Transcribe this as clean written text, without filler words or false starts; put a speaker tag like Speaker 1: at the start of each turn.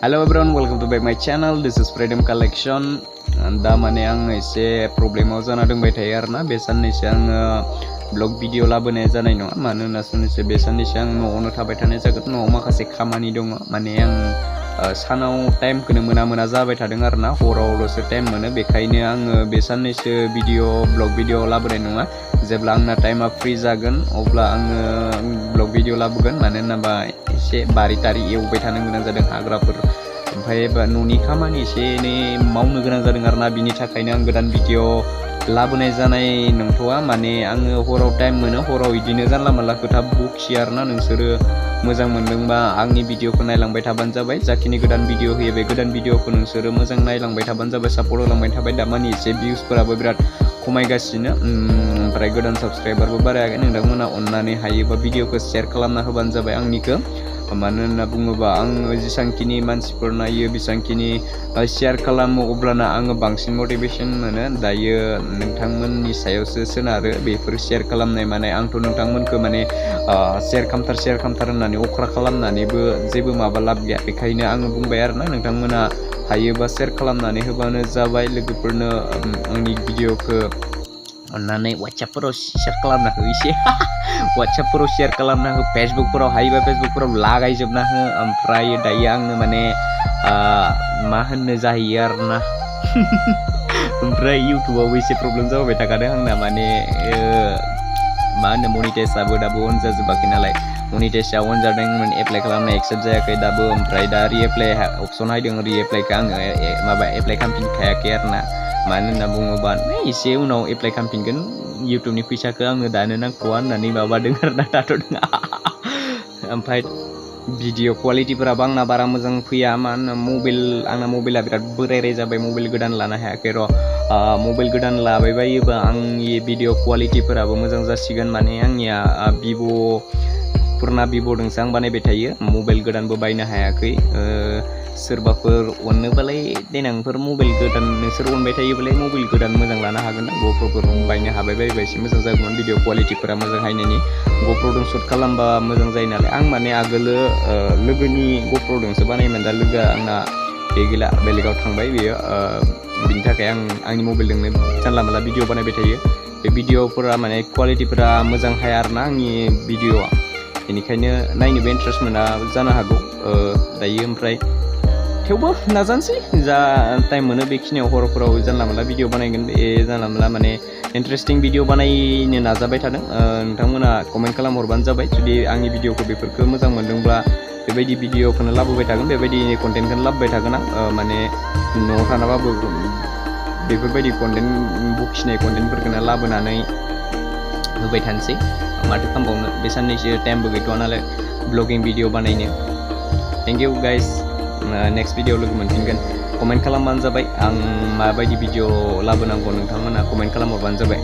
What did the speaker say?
Speaker 1: Hello everyone, welcome to back my channel. This is Freedom Collection. Da mane ang ise problemaw jana dongबाय थायो आरोना बे साननैसो आङो blog video लाबोनाय जानाय नङा मानोना साननैसो बे साननैसो आं न'आवनो थाबाय थानाय जागोन न'आव माखासे खामानि दङ माने आं सानाव टाइमखौनो मोना जाबाय थादों आरोना हरावल'सो टाइम मोनो बेखायनो आङो बे साननैसो ब्लग भिडिअ लाबोनाय नङा जेब्ला आंना टाइमा फ्रि जागोन अब्ला आङो ब्लग भिडिअ लाबोगोन मानो होनोबा एसे बारि तारि एवबाय थानो गोनां जादों हाग्राफोर ओमफ्राय न'नि खामानि एसे एनै मावनो गोनां जादों आरोना बिनि थाखायनो आं गोदान भिडिअ लाबोनाय जानाय नंथ'आ माने आङो हराव टाइम मोनो हराव इदिनो जानला मानला खोथा बखियो आरोना नोंसोरो मोजां मोनदोंबा आंनि भिडिअखौ नायलांबाय थाबानो जाबाय जाखिनि गोदान भिडिअ होयो बे गोदान भिडिअखौ नोंसोरो मोजां नायलांबाय थाबानो जाबाय सापर्ट होलांबाय थाबाय दामानि एसे भिउसफोराबो बिराद खमायगासिनो ओमफ्राय गोदान साबस्क्राइबारबो बारायाखै नोंथांमोना अननानै हायोबा भिडिअखौ शेयार खालामना होबानो जाबाय आंनिखौ मानो होनना बुङोबा आङो जेसांखिनि मानसिफोर नायो बेसांखिनि शेयार खालामो अब्लाना आङो बांसिन मटिभेसन मोनो दायो नोंथांमोननि सायावसो सोनारो बेफोर शेयार खालामनाय माने आंथ' नोंथांमोनखौ माने शेयार खालामथार होननानै अख्रा खालामनानैबो जेबो माबा लाब गैया बेखायनो आङो बुंबाय आरोना नोंथांमोना हायोबा शेयार खालामनानै होबानो जाबाय लोगोफोरनो आंनि भिडिअखौ अन्नानै वाट्सएपफोराव शेयार खालामना हो एसे वाट्सएपफोराव शेयार खालामना हो फेसबुकफोराव हायोबा फेसबुकफोराव लागायजोबना हो ओमफ्राय दायो आंनो माने मा होननो जाहैयो आरोना ओमफ्राय इउटुबावबो एसे प्रब्लेम जाबाय थाखादों आंना माने मा होनो मनिटाइजआबो दाबो अन जाजोबाखै नालाय मनिटाइजआ अन जादोंमोन एप्लाइ खालामनाय एक्सेप्ट जायाखै दाबो ओमफ्राय दा रिएप्लाइ अपसन हायदों रिएप्लाइखौ आङो एप्लाइ खालामफिनखायाखै आरोना मानो होनना बुङोबा एसे उनाव एप्लाइ खालामफिनगोन इउटुबनि फैसाखौ आङो दानो नांथ'आ होननानै माबादों आरोना दाथ'दों ओमफ्राय भिडिअ क्वालिटिफोराबो आंना बारा मोजां फैया मानो आंना मबाइला बिराद बोराय जाबाय मबाइल गोदान लानो हायाखै र' मबाइल गोदान लाबाय बायोबा आंनि भिडिअ क्वालिटिफोराबो मोजां जासिगोन माने आंनिया पुरना भिभ'दोंसो आं बानायबाय थायो मबाइल गोदानबो बायनो हायाखै सोरबाफोर अननोबालाय देनांफोर मबाइल गोदान नोंसोर अनबाय थायोबालाय मबाइल गोदान मोजां लानो हागोन ना ग'प्र'फोर बायनो हाबाय बायोबा एसे मोजां जागौमोन भिडिअ क्वालिटिफोरा मोजां हायनायनि ग'प्र'जों शुट खालामबा मोजां जायो नालाय आं माने आगोलो लोगोनि ग'प्र'जोंसो बानायोमोन दा लोगोआ आंना बे गैला बेलेगाव थांबाय बेयो बिनि थाखाय आं आंनि मबाइलजोंनो जानला मानला भिडिअ बानायबाय थायो बे भिडिअफोरा माने क्वालिटिफोरा मोजां हाया आरोना आंनि भिडिअआ बेनिखायनो नायनोबो इन्ट्रेस्ट मोना जानो हागौ दायो ओमफ्राय थेवबो नाजानोसै जा टाइम मोनो बेखिनियाव हरफोराव जानला मानला भिडिअ बानायगोन बे जानला मानला माने इन्टारेस्टिं भिडिअ बानायनो नाजाबाय थादों नोंथांमोना कमेन्ट खालामहरबानो जाबाय जुदि आंनि भिडिअखौ बेफोरखौ मोजां मोनदोंब्ला बेबायदि भिडिअखौनो लाबोबाय थागोन बेबायदि कन्टेन्टखौनो लाबोबाय थागोन आं माने न'आव थानाबाबो बेफोरबायदि कन्टेन्ट बखिनाय कन्टेन्टफोरखौनो लाबोनानै होबाय थानोसै माथो खालामबावनो बे साननैसो टाइमबो गैथ'आ नालाय ब्लगिं भिडिअ बानायनो thank you guys next video लोगो मोनफिनगोन कमेन्ट खालामबानो जाबाय आं माबायदि भिडिअ लाबोनांगौ नोंथांमोना कमेन्ट खालामहरबानो जाबाय